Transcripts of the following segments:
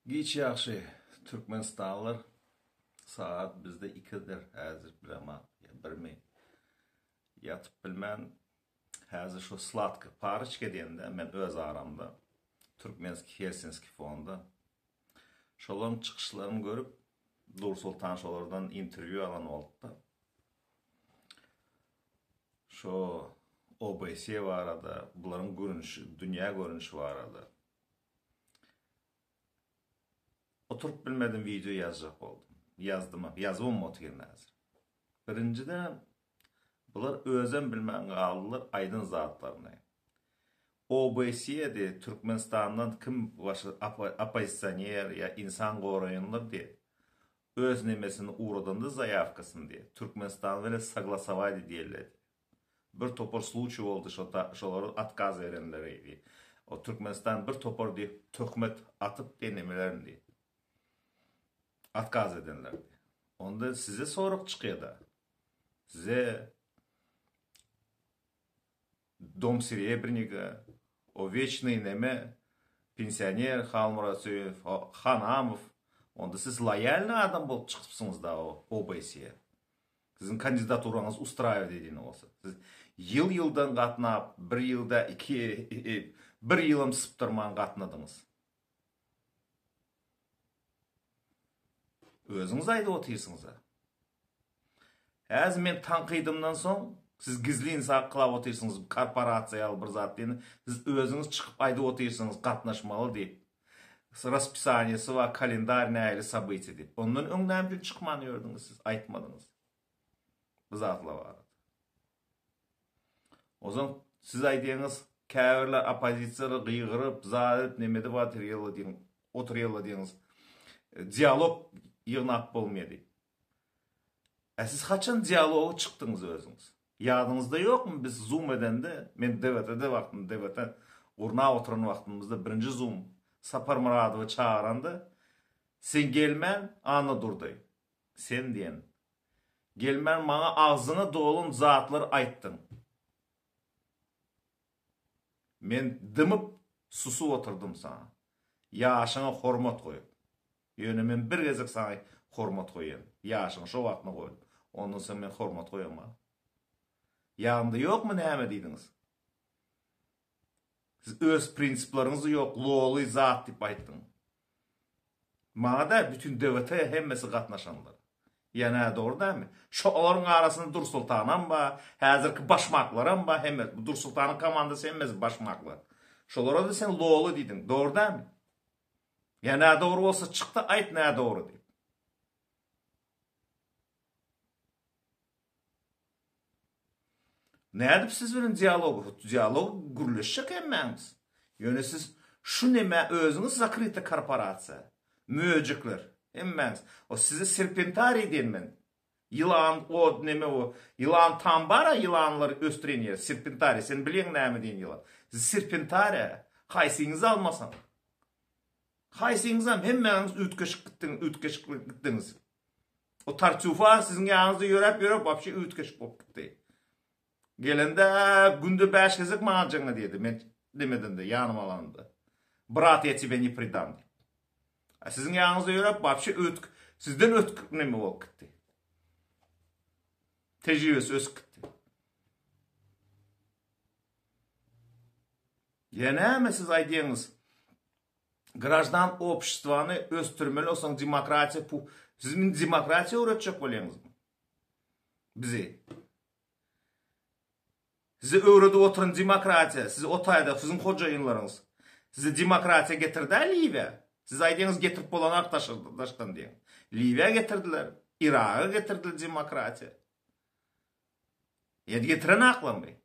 Giç ýagşy Türkmenistanlylar sagat bizde ikidir häzir bilemok ýa birmi ýatyp bilmän häzir şu sladka paryçka diýende men öz aramda Türkmenski Helsinski fonda şolaryň çykyşlaryny görüp Dursultan şolardan interwýu alan bolupdy şo OBSE barada bularyň görnüşi dünýä görnüşi barada Oturyp bilmedim wideo ýazjak boldum. Ýazdymam, ýazybam otyryn häzir. Birinjiden bular özem bilmän galdylar aýdan zatlaryny. OBSE-de Türkmenistandan kim başga oppozisioner ýa insan goraýanlar diýip öz nemesini ugradanda zaýawkasyny diýip Türkmenistan bilen soglasować edýärler diýip. Bir topar sluçiý boldy şolara otkaz berenleri diýip. O Türkmenistan bir topar diýip töhmet atyp diýen nemelerini diýip. Otkaz edenler diýip. Onda size sorag çykýada. Size Dom Serebrnika, o weçnyý neme pensioner Halmyrat Söýünow, Hanamow. Onda siz loýalnyý adam bolup çykypsyňyzda o OBSE. Siziň kandidaturaňyz ustraýiwat edýän bolsa. Siz ýyl-ýyldan gatnap, bir ýylda iki, bir ýylam sypdyrman gatnadyňyz. Özüňiz aýdyp otyrsyňyz-a. Häzir men tankydymdan soň, siz gizlin saklap otyrsyňyz, korporasiýa ýaly bir zat diýeni, siz özüňiz çykyp aýdyp otyrsyňyz, gatnaşmaly diýip. Raspisaniýasy bar, kalendar nähili sobytiýa diýip. Ondan öň näme üçin çykman ýördüňiz siz, aýtmadyňyz bu zatlar barada. Ozan siz aýdýaňyz, käbirler oppozisiýalar gygyryp, zat edip neme edip otyrýarlar diýiň, oturýarlar diýiňiz. Dialog ýygnap bolmaýar diýip. Ä siz haçan dialoga çykdyňyz özüňiz? Ýadyňyzda ýokmy biz zoom edende, men DWT-de wagtym, DWT gurnap oturan wagtymyzda birinji zoom Sapar Myradowy çagyranda, sen gelmän Annadurdy, sen diýen, gelmän maňa agzyňa dolan zatlary aýtdyň. Men dymyp, susup oturdym saňa. Ýaşyňa hormat goýup. Ýöne men bir gezek saňa hormat goýan. Ýaşyňy şo wagtyna goýdum. Ondan soň men hormat goýamok. Ýadyňda ýokmy näme diýdiňiz? Siz öz prinsipleriňiz ýok, loly zat diýip aýtdyň. Maňa däl, bütin DWT hemmesi gatnaşanlar. Ýa nädogry dälmi? Şo olaryň arasynda Dursultanam bar, häzirki başmaklaram bar, hemme. Bu Dursultanyň komandasy hemmesi başmaklar. Şolara-da sen loly diýdiň, dogry dälmi? Ýa nädogry bolsa çykda aýt nädogry diýip. Nädip siz bilen dialog, dialog gürleşjek hemmäňiz. Ýöne siz şu nämä özüňiz zakryta korporasiýa. Möjekler hemmäňiz. O size serpentariý diýen men. Ýylan o neme o ýylan tam bara ýylanlary ösdüren ýer serpentariý sen bilýäň näme diýen ýylan. Serpentariýa haýsyňyzy almasaň. Haýsyňyzam hemmäňiz üýtgeşik gitdiň üýtgeşik gitdiňiz. O Tartýufa siziň ýanyňyzda ýöräp ýöräp wapşe üýtgeşik bolup gitdi. Gelende günde bäş gezek maňa jaň edýärdi men demedende ýanyma alanda. Brat ýa tebe ne predam diýip. A siziň ýanyňyzda ýöräp wapşe ötk sizden ötk neme bolup gitdi. Tejribesi ösüp gitdi. Ýa näme siz aýdýaňyz? Graždan obşestwany ösdürmeli olsaň demokratiýa pu siz indi demokratiýa öwretjek bolýaňyzmy? Bizi. Size öwredip oturan demokratiýa, siz o taýda siziň hojaýynlaryňyz. Size demokratiýa getirdi-ä Liwiýa. Siz aýdýaňyz getirip bolanok daşdan diýen. Liwiýa getirdiler, Iraga getirdiler demokratiýa. Ýa getiren aklamy?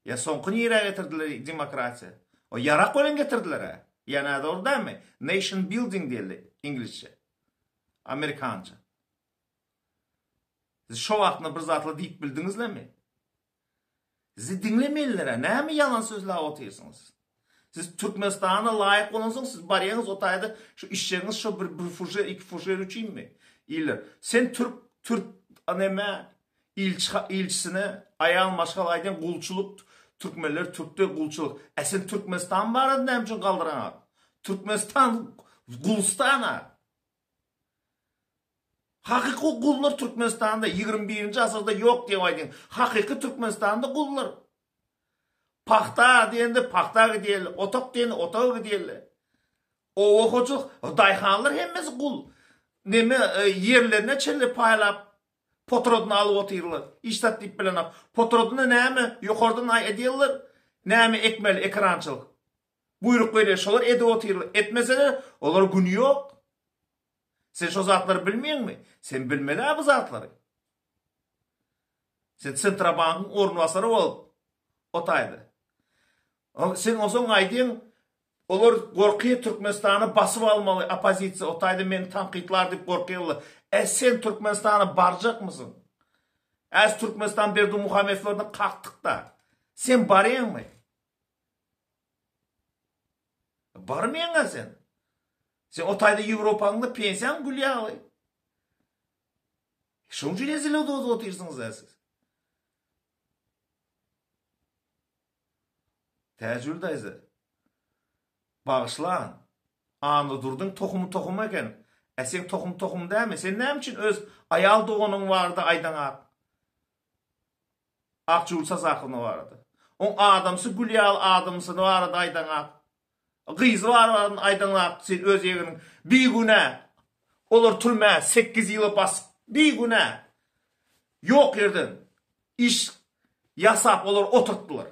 Ýa soňky nirä getirdiler demokratiýa? O ýarak bilen getirdiler-ä. Ýa nädogry dälmi? Nation building diýildi iňlisçe. Amerikança. Siz şo wagtynda bir zatlar diýip bildiňizlemi? Sizi diňlemeliler-ä. Näme ýalan sözläp otyrsyňyz? Siz Türkmenistana laýyk bolansoň siz barýaňyz o taýda şu işjegiňiz şo bir bir fuşer iki fuşer üçinmi? Iller. Sen türk türk neme ilçi ilçisine aýal maşgala aýdýaň gulçulyk türkmenler türkde gulçulyk. Ä sen Türkmenistan barada näme üçin galdyraňak? Türkmenistan. Gulstan-a. Hakyky gullar Türkmenistanda 21-nji asyrda ýok diýip aýdyň. Hakyky Türkmenistanda gullar. Pagta diýende pagta gidýärler, otak diýende otaga gidýärler. Oba hojalyk, daýhanlar hemmesi gul. Neme ýerlerine çenli paýlap potradyny alyp otyrlar. Hiç zat diýip bilenok. Potradyny näme ýokardan aý edýärler, näme ekmeli ekerançylyk. Buýruk berýär, şolar edip otyrlar. Etmeseler, olar güni ýok. Sen şo zatlary bilmeýäňmi? Sen bilmeli-ä bu zatlary. Sen Tsentrobankyň orunbasary bolup o taýda. Sen onsoň aýdýaň, olar gorkýar Türkmenistany basyp almaly oppozisiýa o taýda meni tankytlar diýip gorkýarlar. Ä sen Türkmenistana barjakmysyň? Äs Türkmenistan Berdimuhamedowlardan kakdyk-da. Sen barýaňmy? Barmaýaň-a sen. Sen o taýda Ýewropaňda pensiýaň gül ýaly. Şoň üçin ezilip otyrsyňyz-a siz. Täjigül daýza, bagyşlaň, Annadurdyň tohumy tohum eken. Ä seň tohum tohum dälmi? Sen näme üçin öz aýal doganyň barada aýdaňak? Akjigül Sazakowa barada. Oň adamsy gül ýaly adamsyny barada aýdaňak. Gyzy barada aýdaňak sen öz ýegeniň bigünä. Olar türmä sekiz ýyla basyp bigünä. Ýok ýerden iş ýasap olary oturtdylar.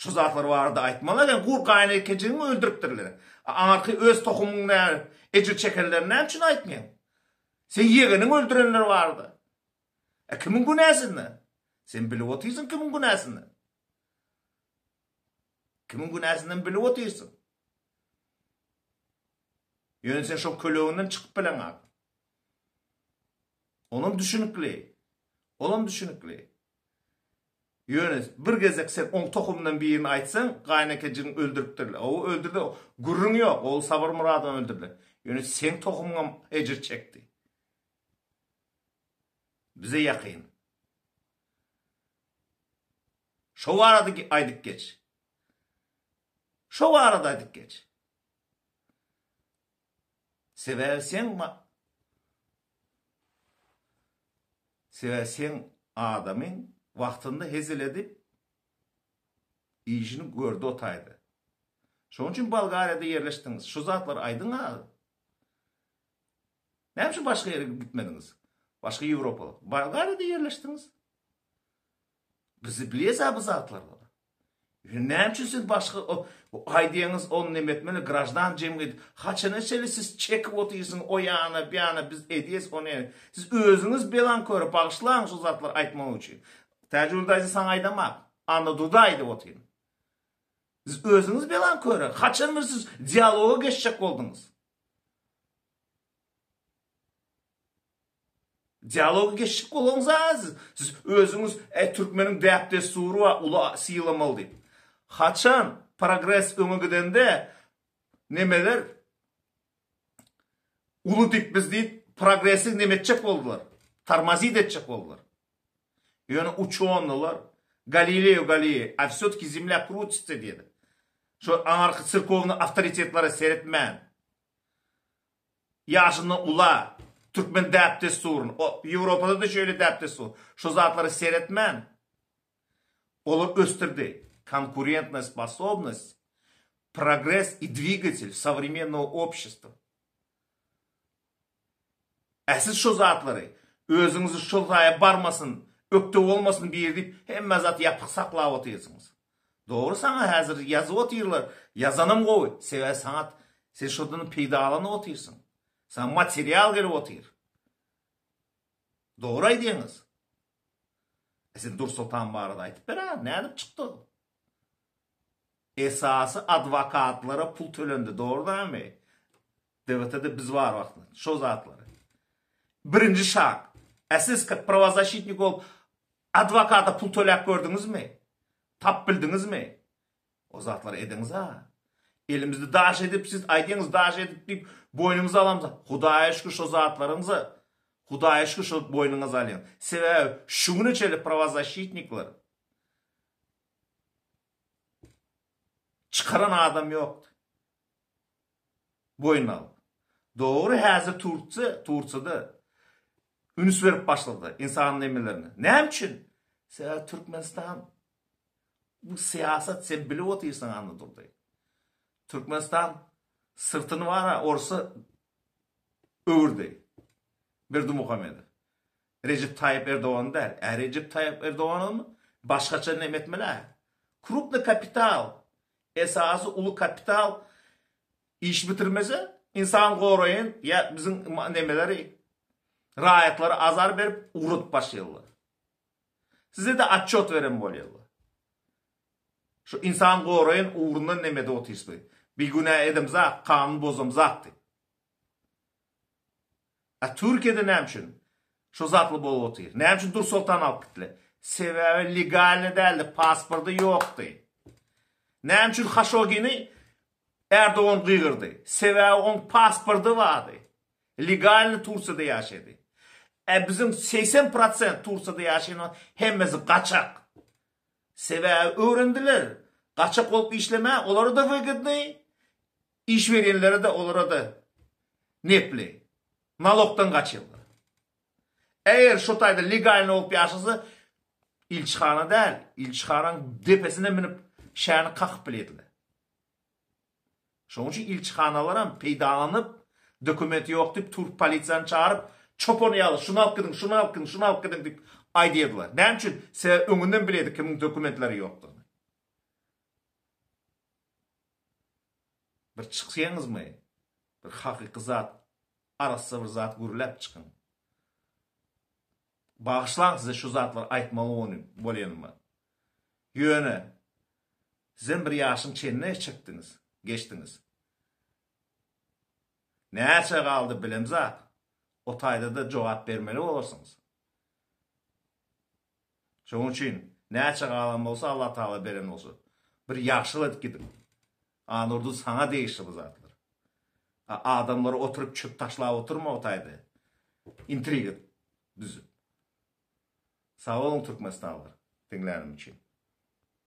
Şu zatlar barada aýtmaly eken gur gaýynekejigiňi öldüripdirler. Aňyrky öz tohumyň nä ejir çekenlerini näme üçin aýtmaýaň? Sen ýegeniňi öldürenler barada. E kimiň günäsinde? Sen bilip otyrsyň kimiň günäsinde. Kimiň günäsinden bilip otyrsyň. Ýöne sen şo köleginden çykyp bileňok. Olam düşünikli. Olam düşünikli. Ýöne bir gezek sen oň tohumyndan birini aýtsaň, gaýynekejigiň öldüripdirler. Ow öldürdi, gürrüň ýok, ol Sabyr Myradowy öldürdiler. Ýöne seň tohumyňam ejir çekdi. Bize ýakyn. Şo barada aýdyp geç. Şo barada aýdyp geç. Sebäbi seň Sebäbi seň adamyň wagtynda hezil edip işini gördi o taýda. Şonuň üçin Bolgariýada ýerleşdiňiz. Şu zatlary aýdyň a. Näme üçin başga ýere gitmediňiz? Başga Ýewropa. Bolgariýada ýerleşdiňiz. Bizi bilýäs-ä bu zatlary. Näme üçin siz başga aýdýaňyz ony neme etmeli graždan jemgyýeti haçana çenli siz çekip otyrsyňyz o ýana bu ýana biz edýäs ony siz özüňiz belan köre bagyşlaň şu zatlary aýtmak üçin Täjigül daýza saňa aýdamak Anna Duda aýdyp otyryn siz özüňiz belan köre haçan bir siz dialoga geçjek bolduňyz Dialoga geçjek bolaňyz-a siz. Siz özüňiz äý türkmeniň däp-dessury bar, uly sylamaly diýip. Haçan progres öňe gidende nemeler uly diýip biz diýip progresi neme etjek boldular. Tormozit etjek boldular. Ýöne uçonylar Galileo Galilei, a vse-tki zemlya krutится diýdi. Şo aňarky sirkowny awtoritetlere seretmän. Ýaşyndan ula, türkmen däp-dessuryny, o Ýewropada-da şeýle däp-dessur, şo zatlara seretmän, olar ösdürdi. Konkurentnaýa sposobnost, progres i dwigatel sowremennogo obşestwa. Ä siz şo zatlary, özüňizi şol zaýa barmasyn, ökde bolmasyn biri diýip, hemme zat ýapyk saklap otyrsyňyz. Dogry saňa häzir ýazyp otyrlar, ýazanam gowy, sebäbi saňa sen şodan peýdalanyp otyrsyň. Saňa material gelip otyr. Dogry aýdýaňyz. E sen Dursoltan barada aýdyp ber a, nädip çykdy ol? Esasy adwokatlara pul tölendi, dogry dälmi? DWT-de biz bar wagtynda şo zatlary. Birinji şag. E siz kak prawozasşitnik bolup adwokata pul töläp gördüňizmi? Tap bildiňizmi? O zatlary ediňiz-a. Elimizde daş edip siz aýdýaňyz daş edip diýip boýnumyza alamyz. Hudaýa şükür şo zatlaryňyza Hudaýa şükür şo boýnuňyza alýaň. Sebäbi şu güne çenli prawozasşitnikler çykaran adam ýokdy. Boýun alyp. Dogry häzir Turksiýa, Tursiýada üns berip başlady insan nemelerine. Näme üçin? Sebäbi Türkmenistan bu syýasat sen bilip otyrsyň Annadurdy. Türkmenistan syrtyny bara orsa öwürdi. Berdimuhamedow. Rejep Taýyp Erdogan däl. Ä Rejep Taýyp Erdoganam başgaça neme etmeli-ä. Krupny kapital, esasy uly kapital iş bitirmese, insan goraýyn ýa biziň nemeleri raýatlara azar berip ugradyp başlaýarlar. Size-de otçot beren bolýarlar. Şu insan goraýyn ugrundan nemede otyrsyz. Bigünä edemzak, kanun bozamzak diýip. A Türkiýede näme üçin şo zatly bolup otyr? Näme üçin Dursoltany alyp gitdiler? Sebäbi legalny däldi, pasporty ýokdy. Näme üçin Haşogini Erdogan gygyrdy? Sebäbi oň pasporty bardy. Legalny Tursiýada ýaşaýdy. A biziň 80 prosent Tursiýada ýaşaýan hemmesi gaçak. Sebäbi öwrendiler. Gaçak bolup işleme olara-da wygodny, Iş berýänlere-de olara-da nepli. Nalogdan gaçýarlar. Eger şo taýda legalny bolup ýaşasa, ilçihana däl, ilçihanaň depesine münüp şäni kakyp bilýärdiler. Şonuň üçin ilçihanalaram peýdalanyp, dokumenti ýok diýip türk polisiýany çagyryp, çopan ýaly şuny alyp gidiň, şuny alyp gidiň, şuny alyp gidiň diýip aýdýardylar. Näme üçin? Sebäbi öňünden bilýärdi kimiň dokumentleri ýokdugyny. Bir çykýaňyzmy? Bir hakyky zat, arassa bir zat gürläp çykyň. Bagyşlaň size şu zatlary aýtmaly bolýanyma. Ýöne sizem bir ýaşyň çenine çykdyňyz, geçdiňiz. Näçe galdy bilemzak. O taýda-da jogap bermeli bolarsyňyz. Şonuň üçin näçe galan bolsa Allah Tagala beren bolsa bir ýagşylyk edip gidiň. Anurdy saňa degişli bu zatlar. A adamlara oturyp çöp taşlap oturma o taýda. Intriga düzüp. Sag boluň Türkmenistanlylar diňlänim üçin.